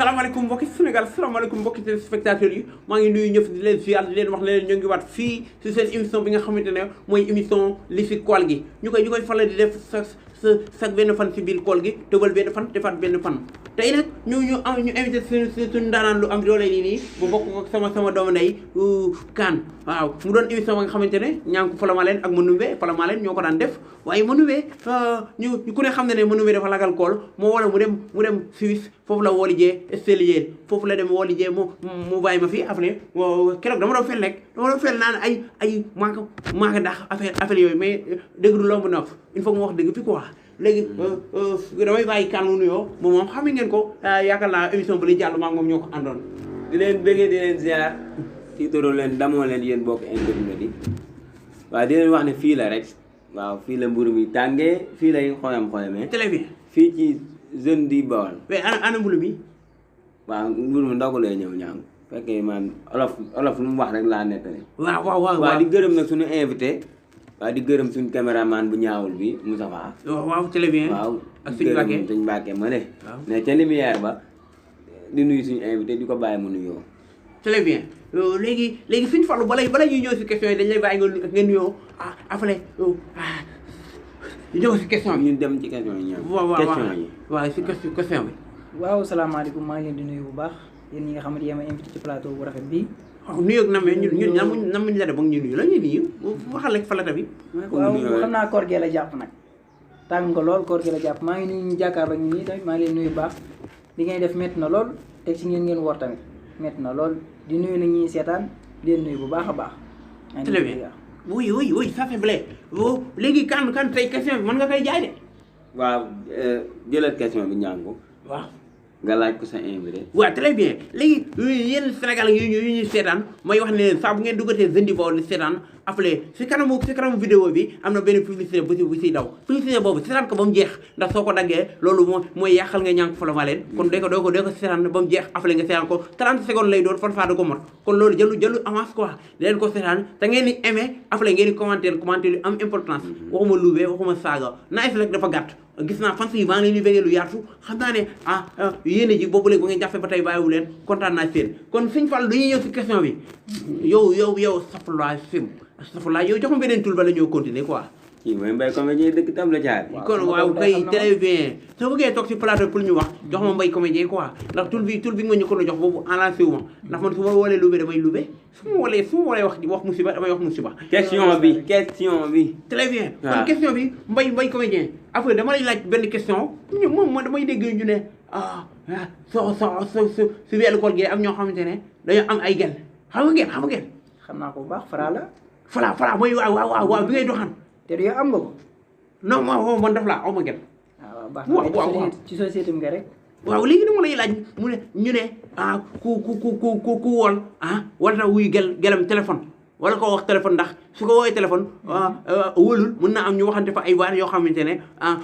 salaamaaleykum mbokki Sénégal salaamaaleykum mbokki téléspectateurs yi maa ngi nuyu ñëpp di leen ziar di leen wax leen ñoo ngi waat fii si seen émission bi nga xamante ne mooy émission li si koor gi ñu koy faral di def sa benn fan si biir koor gi tëbal benn fan defaat benn fan tey nag ñu invité suñu ndaanaan lu am doole nii bu bokk ak sama doomu ndey Kane waaw mu doon émission ba nga xamante ne ñaanku Falamalène ak Manoumbe Falamalène ñoo ko daan def waaye Manoumbe ñu ku ne xam ne Manoumbe dafa lagal kool moo wala mu dem Suisse foofu la wooli jee Estelier foofu la dem wooli jee mu bàyyi ma fii après keroog dama doon fel naan ay maaka ndax affaire yooyu mais dëgg du lomb nopp il faut mu wax dëgg fi quoi léegi damay bàyyi Kane mu nuyoo moom xam ngeen ko yaakaar naa émission bi li jàll maa moom ñoo ko àndoon di leen bëggee di leen ziar ci toro leen damoo leen yéen bokk internet yi waaw di leen wax ne fii la rek waaw fii la mburu mi tàngee fii lay xoyamee très bien fii ci jeune di Bawol mais ana mbulu mi waaw mburu mi ndogu lay ñëw ñaam fekkee man olof lu mu wax rek laa nettali waaw di gërëm nag suñu invité waaw di gërëm suñu caméraman bu ñaawul bi Moustapha waaw très bien waaw ak di gërëm suñu Mbàkke ma ne ne ca lumière ba di nuyu suñu invité di ko bàyyi mu nuyoo très bien léegi suñu Fallou bala ñuy ñëw si question yi dañ lay bàyyi nga nuyoo après ñëw si question bi ñu dem ci question yi ñoom waaw si question bi waaw salaamaaleykum maa ngi leen di nuyu bu baax yéen ñi nga xamante yéen a invité ci plateau bu rafet bii waaw nuyoog na mais ñun namuñ la def ba ñu nuyu la ñuy nuyu waxal rek falata bi waaw xam naa koor gee la jàpp nag tàng nga lool koor gee la jàpp maa ngi nuyu ñu jàkkaarloo ñu nii tamit maa ngi leen nuyu bu baax li ngay def métti na lool teg si ngeen woor tamit métti na lool di nuyu nag ñuy seetaan di leen nuyu bu baax a baax très bien oui ça fait plaisir léegi kan tey question bi mën nga koy jaay de waaw jëlal question bi ñàngu waaw nga laaj ko sa invité waaw très bien léegi yéen Sénégal yu ñuy seetaan mooy wax ne leen saa bu ngeen duggatee Jeune di Bawol di seetaan après si kanamu vidéo bi am na benn publicité bu siy daw publicité boobu seetaan ko ba mu jeex ndax soo ko daggee loolu mooy yàqal nga ñànk Falamalène kon doo ko seetaan ba mu jeex après nga seetaan ko 30 secondes lay doon parfois da ko mot kon loolu jëlu avance quoi di leen ko seetaan te ngeen di aimé après ngeen di commentaire yu am importance waxuma luubee waxuma saaga nice rek dafa gàtt gis naa fan yi maa ngi leen di bëggee lu yaatu xam naa ne yéene ji boobu léegi ba ngeen jàppee ba tey bàyyiwu leen kontaan naa seen kon Sëñ Fall dañuy ñëw si question bi yow safla film safla yow jox ma beneen tul ba la ñëw continuer quoi kii mooy Mbaye comédien dëkk tam la jaar kon waaw kay très bien soo bëggee toog si plateau pour ñu wax jox ma Mbaye comédien quoi ndax tul bi nga ma ñu ko la jox boobu enlancé wu ma ndax man su ma woolee lube damay lube su ma woolee wax musiba damay wax musiba question bi très bien kon question bi Mbaye comédien après dama lay laaj benn question moom damay dégg ñu ne si weeru koor gi am ñoo xamante ne dañoo am ay gel xam ngeen xam naa ko bu baax Fara mooy waaw bi ngay doxaan te du yow am nga ko non man daf laa aw ma gel waaw baax ci société bi nga rek waaw léegi dama lay laaj mu ne ñu ne ku wool wala tax wuy gelam téléphone wala ko wax téléphone ndax su ko woowee téléphone wóolul mën naa am ñu waxante fa ay waar yoo xamante ne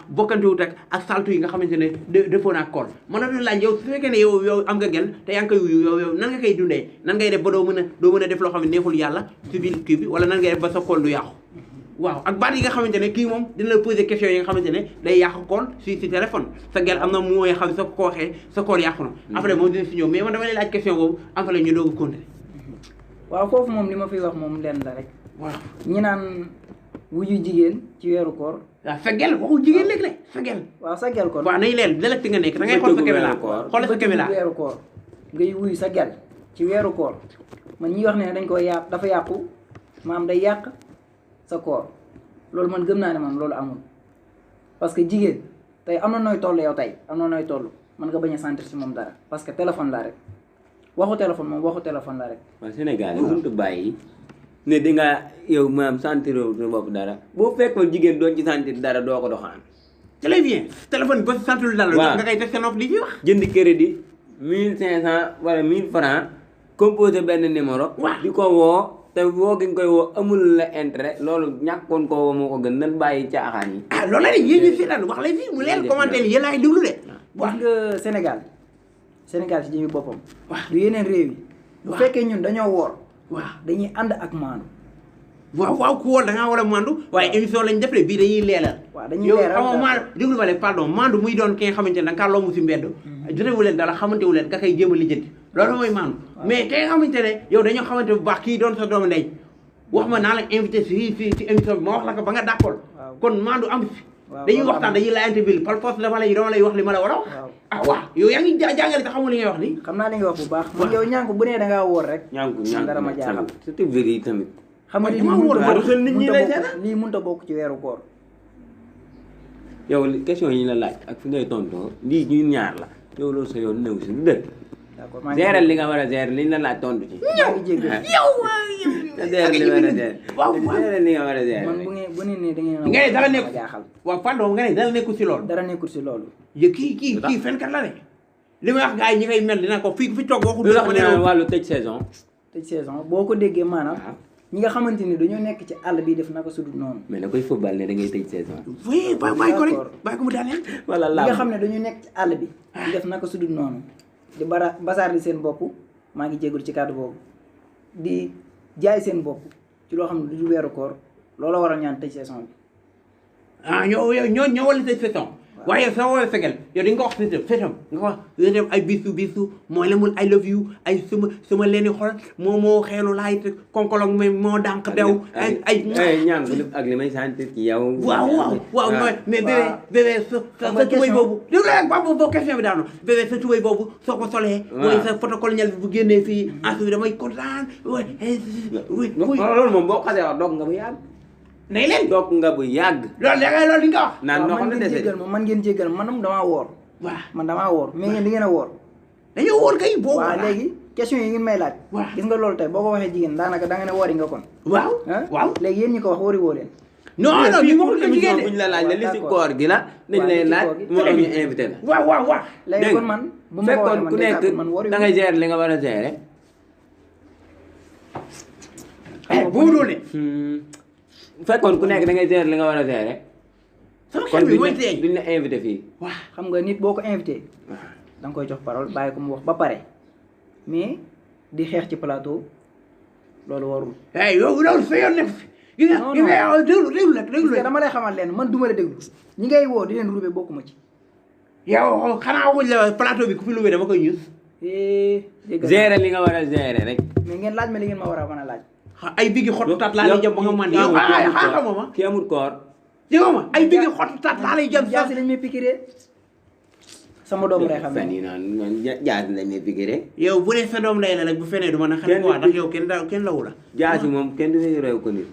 bokkante wut ak saltu yi nga xamante ne defoon ak kool man na laaj yow su fekkee ne yow am nga gel te yaa ngi koy wuyu yow nan nga koy dundee nan ngay def ba doo mën a def loo xam ne neexul yàlla ci biir kii bi wala nan ngay def ba sa kool du yàqu waaw ak baat yi nga xamante ne kii moom dina la poser question yi nga xamante ne day yàqu kool si téléphone sa gel am na mooy xam sa ko waxee sa kool yàqu na après moom dina si ñëw mais man dama lay laaj question boobu am fa la ñu doog a continuer waaw foofu moom li ma fiy wax moom lenn la rek waaw ñi naan wuju jigéen ci weeru koor waaw sa gel waxul jigéen léegi de sa gel waaw sa gel kon waaw nañ leen dalek nga nekk da ngay xool sa caméra xool sa caméra weeru koor ngay wuyu sa gel ci weeru koor man ñi wax ne dañ ko dafa yàqu maam day yàq sa koor loolu man gëm naa ne man loolu amul parce que jigéen tey am na nooy toll yow tey am na nooy toll mën nga bañ a sentir si moom dara parce que téléphone la rek waxu téléphone la rek waaw Sénégal yi mënut a bàyyi ne dinga yow maam sentir sa bopp dara boo fekkoon jigéen doon ci sentir dara doo ko doxaan très bien téléphone ba sentir dara nga koy def sa nopp li fi wax jënd crédit 1500 wala 1000 francs composé benn numéro di ko woo te woo gi nga koy woo amul la intérêt loolu ñàkkoon ko woo moo ko gën nan bàyyi caaxaan yi loolu la de yéen ñu seetaan wax lay fii mu leen commenté yéen laay déglu de wax nga Sénégal ci jëmi boppam du yeneen réew yi bu fekkee ñun dañoo woor dañuy ànd ak maanu waaw ku woon da ngaa war a mandu waaye émission lañ def de bii dañuy leeral. waaw dañuy leeral yow xam nga déglu ma leen pardon mandu muy doon ki nga xamante ne da nga kaa lomb si mbedd. jotewu leen dara xamante wu leen ka koy jéem a lijjanti loolu mooy mandu mais ki nga xamante ne yow dañoo xamante bu baax kii doon sa doomu ndey wax ma naa la invité si émission bi ma wax la ko ba nga d'accord kon mandu am si dañuy waxtaan dañuy laajante bil par force dama lay wax li ma la war a wax ah waaw yow yaa ngi jàngale te xamul li ngay wax ni xam naa li nga wax bu baax man yow ñànk bu nee da ngaa woor rek ñànku dara ma jaaxal surtout véri yi tamit xam nga lii mënut a bokk ci weeru koor yow question yi la laaj ak fi ngay tontoo lii ñu ñaar la yow loolu sa yoon néew si du dëgg d'accord gérer li nga war a gérer liñ la laaj tontu ci maa ngi jéggal gérer li nga war a gérer gérer li nga war a gérer man bu ne da ngeen nga ne dara nekk jaaxal waaw pardon nga ne dara nekkul si loolu dara nekkul si loolu kii fenkat la de li may wax gars yi ñi koy mel dina ko fi toog waxu lu tax ñu naan wàllu tëj saison tëj saison boo ko déggee maanaam ñi nga xamante ni dañoo nekk ci àll bi def naka sudul noonu mais na koy football ne da ngay tëj saison oui bàyyi ko rek bàyyi ko mu daaneel wala ñi nga xam ne dañu nekk ci àll bi di def naka sudul noonu di basaar di seen bopp maa ngi jégalu ci kàddu boobu di jaay seen bopp ci loo xam ne du weeru koor loolu war a ñaan tëj saison bi ah ñoo wala tëj saison waaye soo woowee fegal yow di nga ko wax fetam nga ko wax dem ay bisu mooy la mun I love you ay suma leeni xol moo xeelu laay te konkolong mais moo dànk dew ay ñaan ak li may sentir ci yow waaw mais bébé sa tubéy boobu déglu rek ba boo question bi daanu bébé sa tubéy boobu soo ko solee mooy sa protocole ñel bi bu génnee fii ensuite bi damay kontaan loolu moom boo xasee wax doog nga bu yàgg nay leen doog nga bu yàgg loolu li nga wax naan noo xam ne dese man ngeen jéggal man damaa woor waaw man damaa woor mais ngeen di ngeen a woor dañoo woor kay boobu waaw léegi question yi ngeen may laaj gis nga loolu tey boo ko waxee jigéen daanaka da nga ne woori nga kon waaw léegi yéen ñi ko wax woori woo leen non ñu waxul ko jigéen de buñ la laaj la li si koor gi la dañ lay laaj moo tax ñu invité la waaw léegi kon man bu ma ko fekkoon ku nekk da ngay gérer li nga war a gérer boo doole fekkoon ku nekk da ngay gérer li nga war a gérer sama xel bi mooy tey duñ la invité fii waaw xam nga nit boo ko invité da nga koy jox parole bàyyi ko mu wax ba pare mais di xeex ci plateau loolu warul yow loolu sa yoon nekk fi gis nga déglu dama lay xamal leen man duma la déglu ñi ngay woo di leen rubé bokkuma ci yow xanaa waxuñ la plateau bi ku fi lubee dama koy ñuus gérer li nga war a gérer rek mais ngeen laaj ma li ngeen ma war a mën a laaj ay bigi xottu tat laa lay jëm ba nga mën yow xaama ma ki amul koor yow ma ay bigi xottu tat laa lay jëm jaasi lañ may pikiré sama doom lay xam fen yi naan jaasi lañ may pikiré yow bu dee sa doom lay la rek bu fenee du mën a xam quoi ndax yow kenn lawu la jaasi moom kenn du fi réew ko nit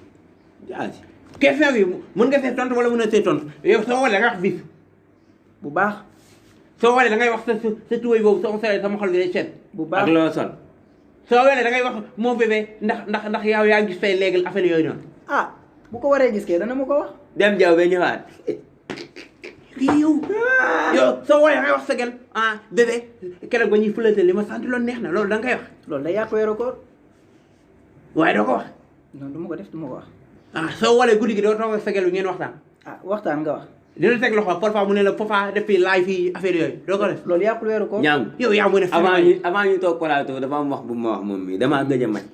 jaasi question bi mën nga see tontu wala mën a see tontu yow soo walee nga wax bis bu baax soo walee da ngay wax sa tuwéy boobu soo ko solee sama xol bi day seet bu baax ak loo sol soo welee da ngay wax moo bébé ndax yow yaa gis fay léegi affaire yooyu noonu bu ko waree gis kee dana ma ko wax dem jaw ba ñëwaat yow soo woolee da ngay wax sa gel bébé keroog ba ñuy fulate li ma sant loolu neex na loolu da nga koy wax loolu day yàq weeru koor waaye doo ko wax non du ma ko def du ma ko wax soo walee guddi gi doo toog ak sa gel bi ngeen waxtaan waxtaan nga wax dina teg loxo parfois mu ne la papa def fii live fii affaire yooyu doo ko def loolu yàqul weeru koor ñaam yow yaa mu ne avant ñu toog plateau dafa am wax bu ma wax moom mii damaa gëj a màcc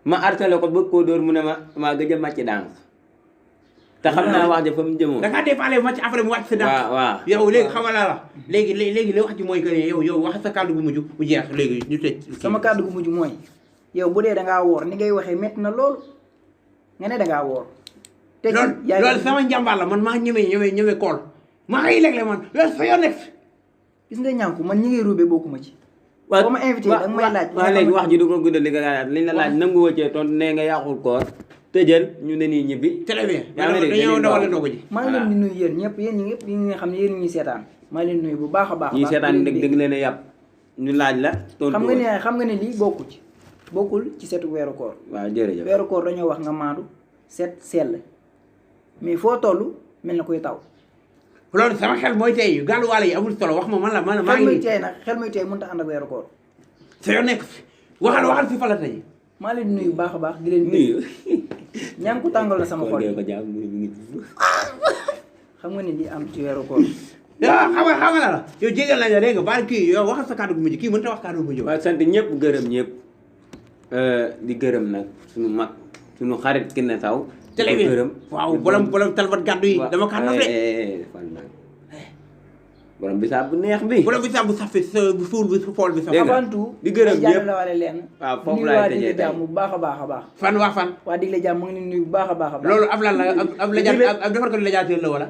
ma artale ko bëgg koo dóor mu ne maa gëj a màcc dànk te xam naa wax ja fa mu jëmoon da ngaa dépassé màcc après mu wàcc sa dànk waaw yow léegi xamal la léegi li wax ji mooy que yow wax sa kàddu gu mujj mu jeex léegi ñu tëj sama kàddu gu mujj mooy yow bu dee da ngaa woor ni ngay waxee métti na loolu nga ne da ngaa woor te loolu sama njàmbaar la man maa ñeme kool maa ngi léeg-léeg man loolu sa yoon nekk gis nga ñànku man ñi ngay ruube bokkuma ci boo ma invité da nga may laaj waaw léegi wax ji du ko guddal li nga laaj liñ la laaj nangu wëccee tontu nee nga yàqul koor tëjal ñu ne nii ñibbi très bien dañoo dawal ndogu ji maa ngi leen di nuyu yéen ñëpp yéen ñi ñëpp yi nga xam ne yéen ñuy seetaan maa ngi leen di nuyu bu baax a baax ñuy seetaan dëgg leen a yàpp ñu laaj la tontu xam nga ne lii bokkul ci setu weeru koor waaw jërëjëf weeru koor dañoo wax nga maandu set sell mais foo toll mel na koy taw loolu sama xel mooy tey gàlluwaale yi amul solo wax ma man la maa ngi xel muy tey mënut a ànd ak weeru koor sa yoon nekk fi waxal si falata yi maa leen di nuyu bu baax a baax di leen nuyu ñaam ko tàngal la sama xol xam nga ni li am ci weeru koor xam nga la yow jégal nañ la dégg nga baal kii yow waxal sa kàddu gu mujj kii mënut a wax kàddu gu mujj waaw sant ñëpp gërëm ñëpp di gërëm nag suñu mag suñu xarit ki ne saw télé bi waaw borom talbat gàddu yi dama kaa nof de borom bisaab bu neex bi borom bisaab bu safi bu suur bi su fool bi sa avant tout di gërëm ñëpp la wale leen waaw foofu laay tëjee tey jàmm bu baax a baax a baax fan waa digle jàmm mu ngi nuyu bu baax a baax a baax loolu ab lan la ab lajaat ab defar ko lajaatee la wala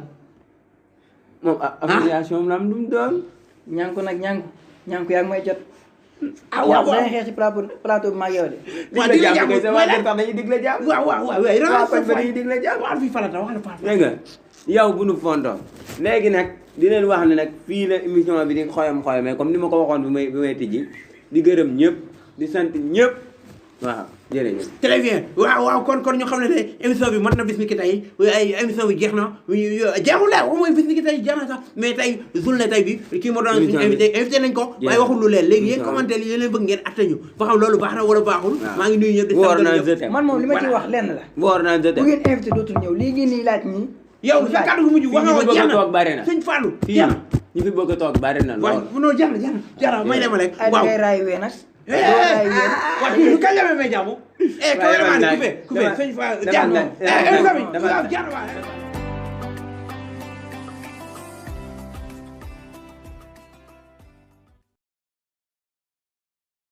moom affiliation la am lu mu doon ñànku nag ñànku yaa ngi may jot waaw dañuy xeex ci plateau bi maag yow de waaw digle jàmm sa waa kër sax dañuy digle jàmm waaw dañuy digle jàmm waaw fii falata wax la dégg nga yow bu nu fontoo léegi nag di leen wax ne nag fii la émission bi di xoyamee comme ni ma ko waxoon bi may tijji di gërëm ñëpp di sant ñëpp waaw jërëjëf. très bien waaw kon ñu xam ne ne émission bi mat na bis ni ki tey ay émission bi jeex na jeexul la mooy bis ni ki tey jeex na sax mais tey journée tey bi kii moo doon suñu invité nañ ko waaye waxul lu leen léegi yéen commentaire yi leen bëgg ngeen atte ñu ba xam loolu baax na wala baaxul maa ngi nuyu ñëpp di sant man moom li ma ci wax lenn la woor naa bu ngeen invité dootul ñëw lii ngeen nii laaj nii yow sa kàddu gu mujj wax nga ko jeex na bari na sëñ Fallou fii ñi fi bëgg a toog bari na lool non jeex na may dema rek waaw ay raay wee nag waaw kii kañ la may jàmm cameraman ku fe sëñ Fallou jeex na